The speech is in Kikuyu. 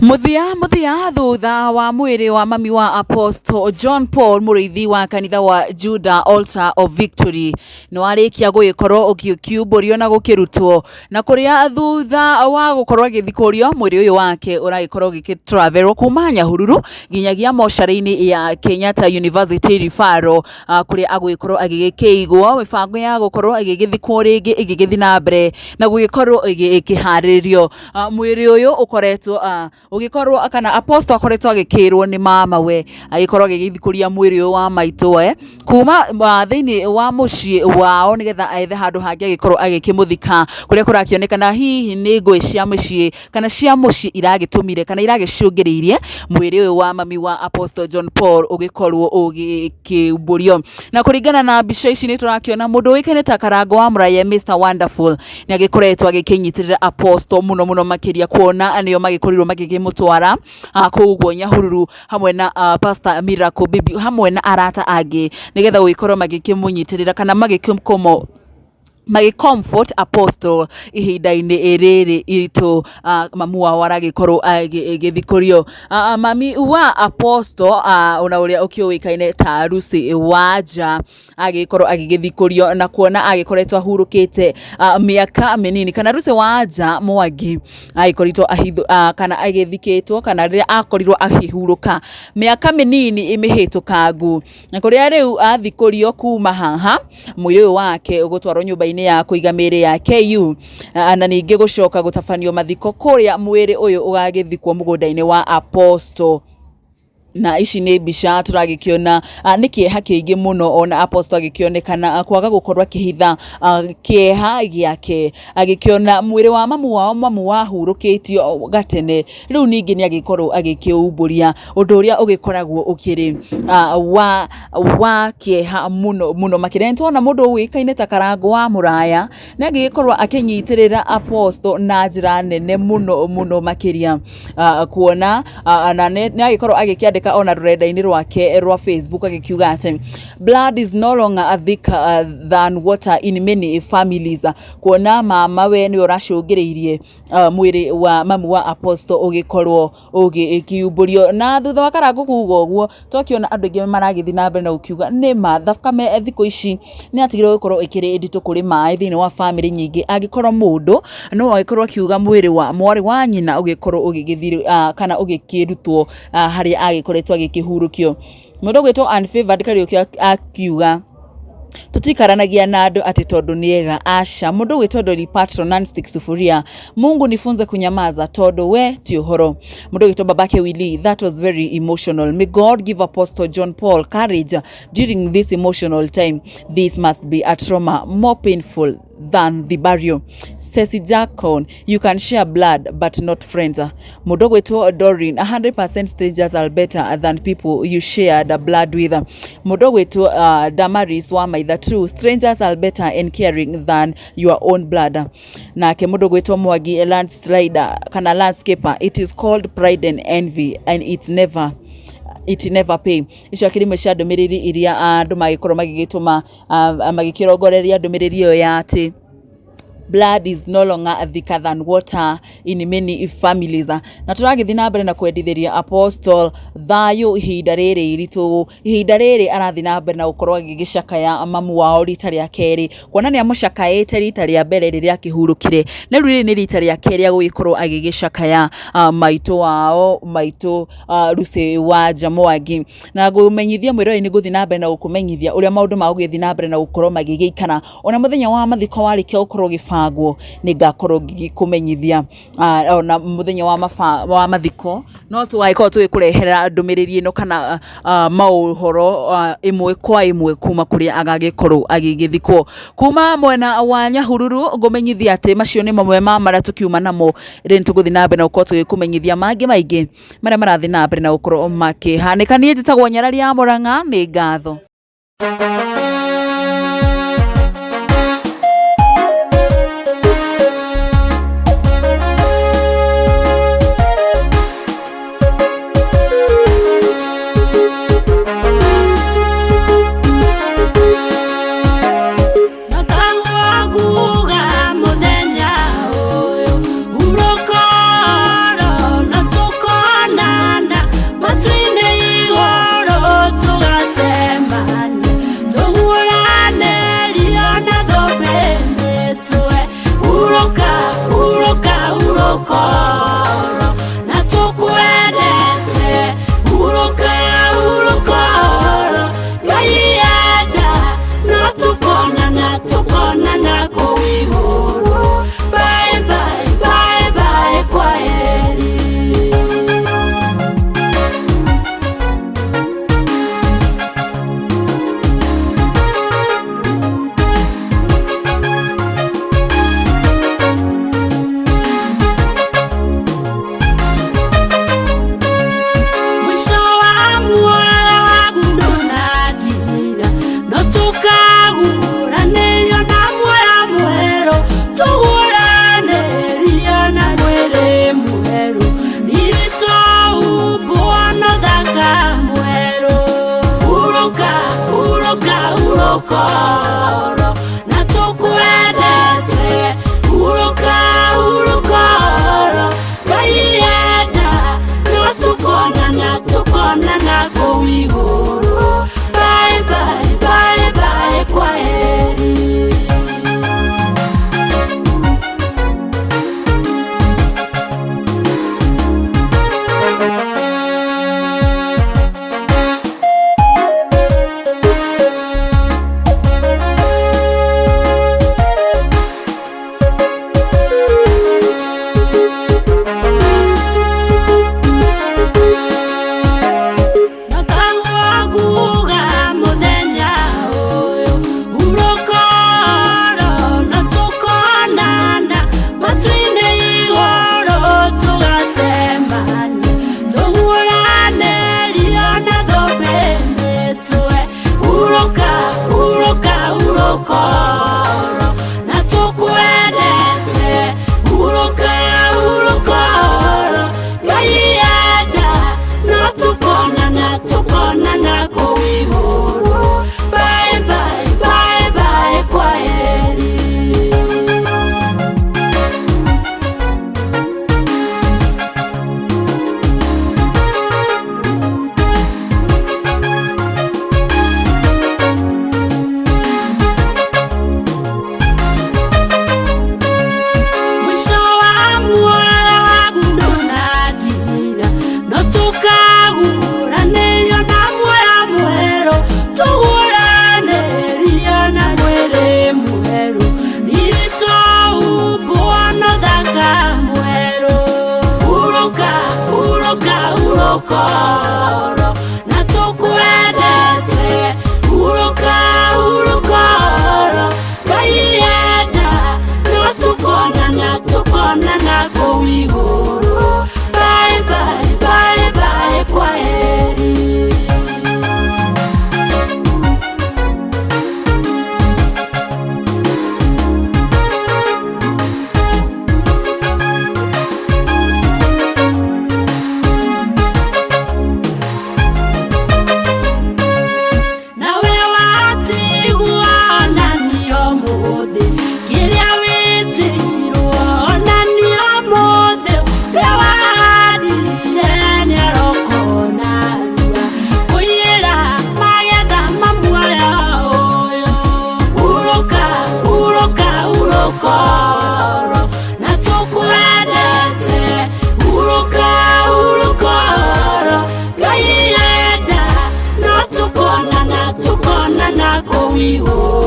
Muthia muthia thutha wa mwiri wa mami wa Apostle John Paul Mũrĩithi wa kanitha wa Judah Altar of Victory nĩ warĩkia gũgĩkorwo ũkĩumbũrio na gũkĩrutwo na kũrĩa thutha wa gũkorwo agĩthikũrio mwĩrĩ ũyũ wake ũragĩkorwo ũgĩgĩtravelwo kuma Nyahururu nginyagia mocarĩ-inĩ ya Kenyatta University Referral, kũrĩa agũgĩkorwo agĩgĩkĩigwo mĩbango ya gũkorwo agĩgĩthikwo rĩngĩ ĩgĩgĩthiĩ na mbere na gũgĩkorwo ĩkĩharĩrĩrio. Mwĩrĩ ũyũ ũkoretwo ũgĩkorwo kana Apostle akoretwo agĩkĩrwo nĩ mama we agĩkorwo agĩgĩthikũria mwĩrĩ ũyũ wa maitũ we kuma thĩinĩ wa mũciĩ wao nĩgetha ethe handũ hangĩ agĩkorwo agĩkĩmũthika kũrĩa kũrakĩonekana hihi nĩ ngũĩ cia mũciĩ kana cia mũciĩ iragĩtũmire kana iragĩcũngĩrĩirie mwĩrĩ ũyũ wa mami wa Apostle John Paul ũgĩkorwo ũgĩkĩumbũrio. Na kũringana na mbica ici nĩ tũrakĩona mũndũ ũĩkaine ta Karango wa Mũraya Mr Wonderful nĩ agĩkoretwo agĩkĩnyitĩrĩra Apostle mũno mũno makĩria kuona nĩo magĩkorirwo magĩkĩmũtwara kũu ũguo Nyahururu hamwe na Pastor Miracle Bibi hamwe na arata angĩ nĩgetha gũgĩkorwo magĩkĩmũnyitĩrĩra kana magĩkĩmũ magĩ comfort Apostle ihinda-inĩ rĩrĩ iritũ mamu wao aragĩkorwo agĩthikũrio. Mami wa Apostle, ona ũrĩa ũkĩũĩkaine ta Lucy Wanja, agĩkorwo agĩgĩthikũrio na kuona agĩkoretwo ahurũkĩte mĩaka mĩnini kana Lucy Wanja Mwangi agĩkoretwo kana agĩthikĩtwo kana rĩrĩa akorirwo akĩhurũka mĩaka mĩnini mĩhĩtũkangu na kũrĩa rĩu athikũrio kuma haha mwĩrĩ ũyũ wake ũgũtwarwo nyũmba-inĩ ya kũiga mĩĩrĩ ya KU, na ningĩ gũcoka gũtabanio mathiko kũrĩa mwĩrĩ ũyũ ũgagĩthikwo mũgũnda-inĩ wa Apostle. Na ici nĩ mbica tũragĩkĩona, nĩ kĩeha kĩingĩ mũno ona Apostle agĩkĩonekana kwaga gũkorwo akĩhitha kĩeha gĩake agĩkĩona mwĩrĩ wa mamu wao, mamu wahurũkĩtio gatene, rĩu ningĩ nĩ agĩkorwo agĩkĩumbũria ũndũ ũrĩa ũgĩkoragwo ũkĩrĩ wa kĩeha mũno mũno makĩria. Nĩ tuona mũndũ ũĩkaine ta Karango wa Mũraya nĩ agĩgĩkorwo akĩnyitĩrĩra Apostle na njĩra nene mũno mũno makĩria, kuona na nĩ agĩkorwo agĩkĩandĩka ona rũrenda-inĩ rwake rwa Facebook agĩkiuga atĩ blood is no longer thicker than water in many families, kuona mama we nĩwe ũracũngĩrĩirie mwĩrĩ wa mamu wa Apostle ũgĩkorwo ũgĩkiumbũrio. Na thutha wa Karango kuga ũguo twakĩona andũ aingĩ maragĩthiĩ na mbere na gũkiuga nĩma thakame thikũ ici nĩ yatigire gũkorwo ĩkĩrĩ nditũ kũrĩ maĩ thĩinĩ wa bamĩrĩ nyingĩ, angĩkorwo mũndũ no agĩkorwo akiuga mwĩrĩ wa mwarĩ wa nyina ũgĩkorwo ũgĩgĩthiĩ kana ũgĩkĩrutwo harĩa agĩkoretwo agĩkĩhurũkio. Mũndũ ũgwĩtwo Unfavored Kariũki akiuga tutikaranagia na andũ atĩ tondũ nĩ ega, aca. Mũndũ ũgwĩtwo Dolly Parton Nonstick Sufuria, Mungu nifunze kunyamaza tondũ we ti ũhoro. Mũndũ ũgwĩtwo Babake Willy, that was very emotional, may God give Apostle John Paul courage during this emotional time, this must be a trauma more painful than the burial. Ceci Jackon, you can share blood but not friends. Mũndũ ũgwĩtwo Doreen, 100% strangers are better than people you share the blood with. Mũndũ ũgwĩtwo Damaris wa Maitha, true, strangers are better and caring than your own blood. Nake mũndũ ũgwĩtwo Mwangi landslider kana landscaper, it is called pride and envy and it never pay. Icio akĩrĩ imwe cia ndũmĩrĩri iria andũ magĩkorwo magĩgĩtũma magĩkĩrongoreria ndũmĩrĩri ĩyo ya atĩ blood is no longer thicker than water in many families. Na tũragĩthiĩ na mbere na kwendithĩria Apostle thayũ ihinda rĩrĩ iritũ, ihinda rĩrĩ arathiĩ na mbere na gũkorwo agĩgĩcakaya mamu wao rita rĩa kerĩ, kuona nĩ amũcakaĩte rita rĩa mbere rĩrĩa akĩhurũkire, na rĩu rĩrĩ nĩ rita rĩa kerĩ agũgĩkorwo agĩgĩcakaya maitũ wao, maitũ Lucy Wanja Mwangi. Na ngũmenyithia mwĩroreri nĩ ngũthiĩ na mbere na gũkũmenyithia ũrĩa maũndũ magũgĩthiĩ na mbere na gũkorwo magĩgĩikara. Ona mũthenya wa mathiko warĩkia gũkorwo ũgĩbangwo nĩ ngakorwo ngĩkũmenyithia, ona mũthenya wa mathiko no tũgagĩkorwo tũgĩkũrehera ndũmĩrĩri ĩno kana maũhoro ĩmwe kwa ĩmwe kuma kũrĩa agagĩkorwo agĩgĩthikwo. Kuma mwena wa Nyahururu ngũmenyithia atĩ macio nĩ mamwe ma marĩa tũkiuma namo. Rĩu nĩ tũgũthiĩ na mbere na gũkorwo tũgĩkũmenyithia mangĩ maingĩ marĩa marathiĩ na mbere na gũkorwo makĩhanĩka. Niĩ njĩtagwo Nyarari ya Mũrang'a, nĩ ngatho. Nguga mũthenya ũyũ hurũkoro na tũkorwo. Hurũka na tũkwendete, hurũka hurũka Ngai enda no tũkonana tũkonana kũu igũrũ. Bye bye bye bye kwaheri. Nguga mũthenya ũyũ hurũka na tũkonana matu-inĩ igũrũ tũgacemania tũhũranĩrio na thũmbĩ mĩtwe. Hurũka hurũka hurũka na tũkwendete, hurũka hurũka Ngai enda no tũkonana tũkonana kũu igũrũ. Bye bye bye bye kwaheri. Mwisho wa muoyo waku ndũnakinya, no tũkagũranĩrio na muoyo mwerũ, tũhũranĩrio na mwĩrĩ mwerũ, riri tũhumbwo na ũthaka mwerũ. Hurũka hurũka hurũka na tũkwendete, hurũka hurũka Ngai enda no tũkonana tũkonana kũu igũrũ. Bye bye bye bye kwaheri. Nawe watigwo onania ũmũthĩ kĩrĩa wĩtĩirwo onania ũmũthĩ ũrĩa wahandire nĩarokonaria kũiyĩra magetha ma muoyo ũyũ. Hurũka hurũka hurũka na tũkwendete, hurũka hurũka Ngai enda no tũkonana tũkonana kũu igũrũ.